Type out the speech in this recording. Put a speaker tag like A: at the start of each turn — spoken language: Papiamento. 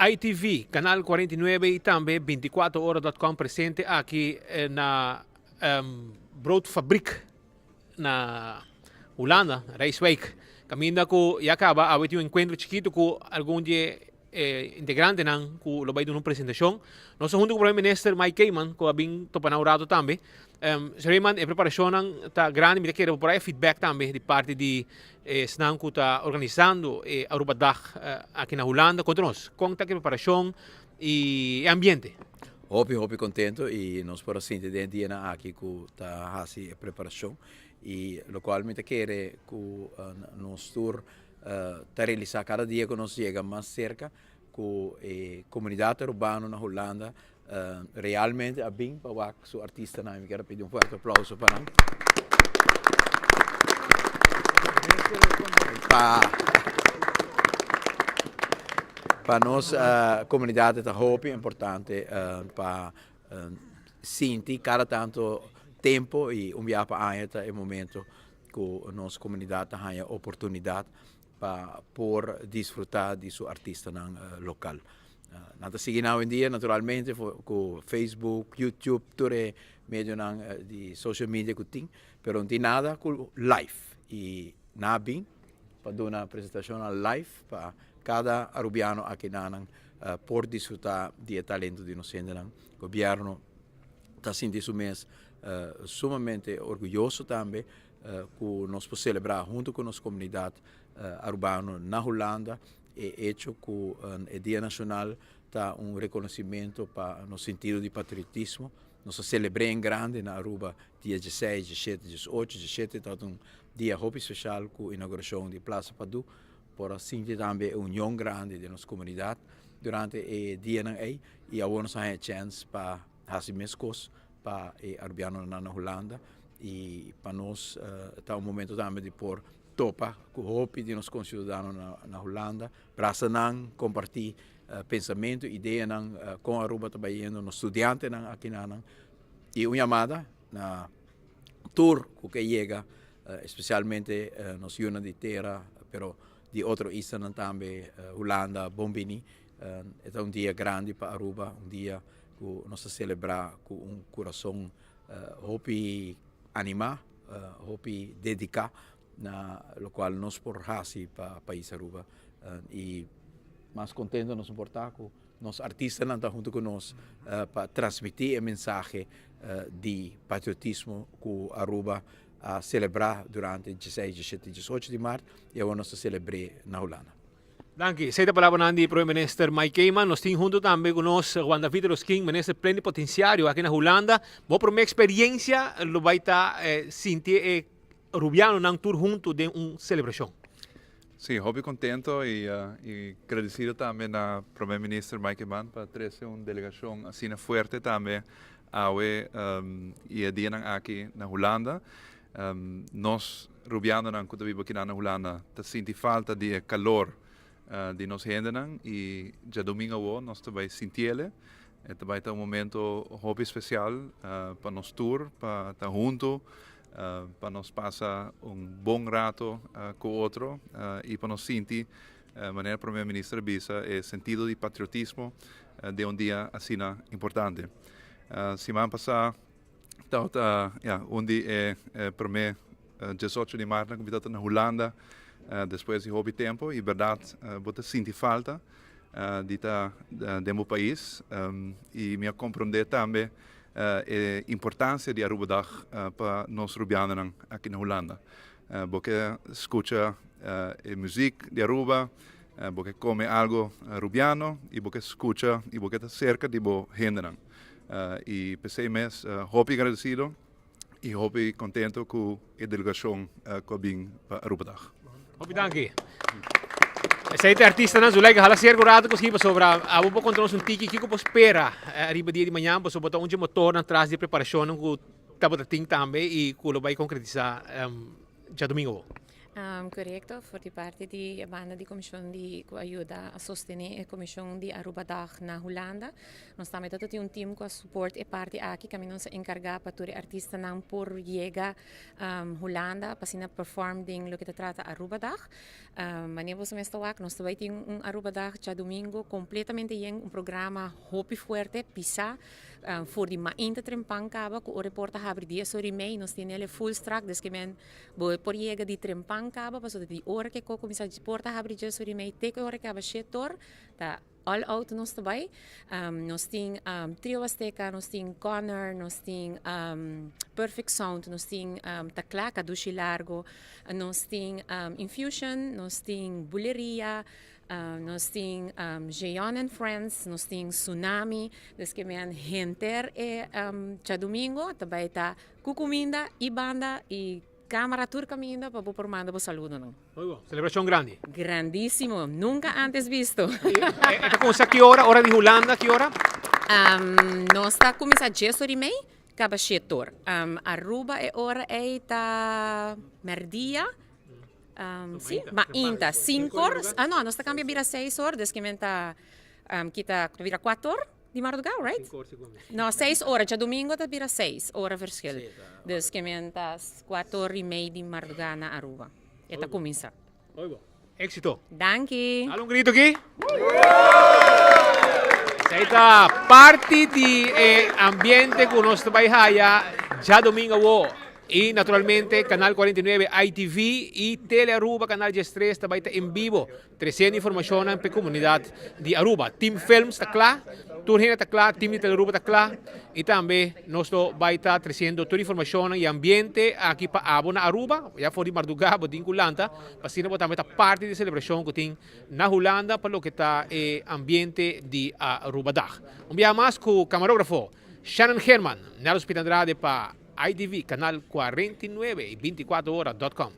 A: ITV, Canal 49 y tambe 24ora.com presente aki na Broodfabriek na Hulanda, Rijswijk. Caminda cu ya caba awe tin un encuentro chikito cu algun di e integrantenan cu lo bay duna un presentacion. Nos ta hunto cu Prome Minister Mike Eman cu a bin topa nan un rato tambe. Señor Eman, e preparacionnan ta grandi, mi ta kere bo por haya feedback tambe di parti di esnan cu ta organisando e Arubadag aki na Hulanda. Conta nos, con ta ki preparacion y e ambiente?
B: Hopi hopi contento y nos por a sinti den e dianan aki cu ta haci e preparacion y locual mi ta kere cu nos tur ta realisa cada dia cu nos yega mas cerca cu e comunidad Arubano na Hulanda realmente a bin pa wak su artistanan y mi kier a pidi un fuerte aplauso pa nan. Pa pa nos comunidad ta hopi importante pa sinti cada tanto tempo y un biaha pa aña ta e momento cu nos comunidad ta haya oportunidad pa por disfruta di su artistanan local. Nan ta sigui nan awendia naturalmente cu Facebook, YouTube, tur e medionan di social media cu tin, pero no tin nada cu live y nan a bin pa duna presentacionnan live pa cada Arubiano aki nan por disfruta di e talento di nos hendenan. Gobierno ta sinti su mes sumamente orguyoso tambe cu nos por celebra hunto cu nos comunidad Arubano na Hulanda e hecho cu e Dia Nacional ta un reconocimento pa nos sentido di patriotismo. Nos a celebre en grande na Aruba dia dieseis, diesshete, diesocho, diesshete tabata un dia hopi special cu inauguracion di Plaza Padu. Por a sinti tambe e union grandi den nos comunidad durante e dianan ey y awor nos a haya chance pa haci mescos pa e Arubianonan na Hulanda y pa nos ta un momento tambe di por topa cu hopi di nos conciudadano na Hulanda, brasa nan, comparti pensamento, ideanan con Aruba ta bayendo, nos studiantenan akinanan y un yamada na tur cu ke yega, especialmente nos yunan di tera, pero di otro islanan tambe, Hulanda, bon bini. E ta un dia grandi pa Aruba, un dia cu nos ta celebra cu un curason hopi anima, hopi dedica na locual nos por haci pa pais Aruba. Y mas contento nos por ta cu nos artistanan ta hunto cu nos pa transmiti e mensahe di patriotismo cu Aruba a celebra durante dieseis, diesshete y diesocho di maart y awor nos ta celebre na Hulanda.
A: Danki. Esei ta palabranan di Prome Minister Mike Eman. Nos tin hunto tambe cu nos Juan David Rosquin, Minister Plenipotenciario aki na Hulanda. Bo prome experiencia lo bay ta sinti e Rubianonan tur hunto den un celebracion.
C: Sí, hopi contento y y gradecido tambe na Prome Minister Mike Eman pa trece un delegacion asina fuerte tambe awe y e dianan aki na Hulanda. Nos Rubianonan ku ta biba kinan na Hulanda ta sinti falta di e kalor di nos hendenan i djadumingu awor nos ta bai sintiele. E ta bai ta un momento hopi spesial pa nos tur pa ta huntu, pa nos pasa un bon rato ku otro i pa nos sinti, manera Prome Minister a bisa, e sentido di patriotismo den un dia asina importante. Siman pasá. Tabata ya un di e prome diesocho di maartnan ku mi tabata na Hulanda despues di hopi tempu i bèrdat bo ta sinti falta di ta den bo pais i mi a komprondé tambe e importansia di Arubadag pa nos rubianonan aki na Hulanda. Bo ke skucha e muzik di Aruba, bo ke kome algu rubiano i bo ke skucha i bo ke ta serka di bo hendenan. Y p'esey mes hopi agradecido y hopi contento cu e delegacion cu a bin pa Arubadag.
A: Hopi danki. Esey ta e artistanan. Zuleika, hala serka un rato cu ski pasobra abo por conta nos un tiki kico por spera riba dia di mañan pasobra bo ta un dje motornan tras di e preparacionnan cu tabata tin tambe y cu lo bay concretisa djadomingo.
D: Korekto, for di parti di e banda di komishon di ku a yuda a sostené e komishon di Arubadag na Hulanda. Nos tambe ta tin un team ku a support e parti aki, kaminda nos a enkargá pa tur e artistanan por yega Hulanda pa asina perform den loke ta trata Arubadag. Manera boso mes ta wak, nos ta bai tin un Arubadag djadumingu kompletamente yen, un programa hopi fuerte, pisá. For di mainta trempan kaba ku ora e porta habri dies ora i mei, nos tin el e full strak, des ke men bo por yega di trempan kaba pasobra di ora ke ko kuminsá porta habri dies ora i mei te ku e ora kaba shete or ta all out nos ta bai. Nos tin Trio Azteca, nos tin Connor, nos tin Perfect Sound, nos tin Takla, Kadushi Largo, nos tin Infusion, nos tin Buleria, Nos tin Jeon and Friends, nos tin Tsunami, des ke men henter e djadumingo ta bai ta ku kuminda i banda i kamera tur kaminda pa bo por manda bo saludonan.
A: Muy bon. Selebrashon grandi.
D: Grandisimo, nunka antes bisto.
A: E ta kuminsá ki ora, ora di Hulanda ki ora?
D: Nos ta kuminsá dies ora i mei, kaba shete or. Aruba e ora ei ta mèrdia. Um, sí, mainta, 5 or. Ah, no, nos ta cambia bira 6 or, dus que men ta um, kita bira 4 or di madruga, right? No, 6 ora, ja domingo ta bira 6 ora verschil. Dus que men ta 4 or y media di madruga na Aruba. E ta cuminsa.
A: Muy bon. Éxito.
D: Danki.
A: Dale un grito aquí. Esey ta parti di e ambiente ku nos ta bai haya djadomingo awo. I naturalmente Canal 49 ITV i Tele Aruba Canal 13 ta bai ta en bibo treciendo informacionnan p'e comunidad di Aruba. Team Films ta cla, tur hende ta cla, team di Tele Aruba ta cla i tambe nos lo bai ta treciendo tur informacionnan i ambiente aki pa abo na Aruba. Ya for di marduga bo tin cu lanta pa asina bo tambe ta parti di e celebracion cu tin na Hulanda pa loke ta e ambiente di Arubadag. Un biaha mas cu camarógrafo Shannon Herman, Nelson Pita Andrade pa ITV, Canal 49 y 24 ora dot com.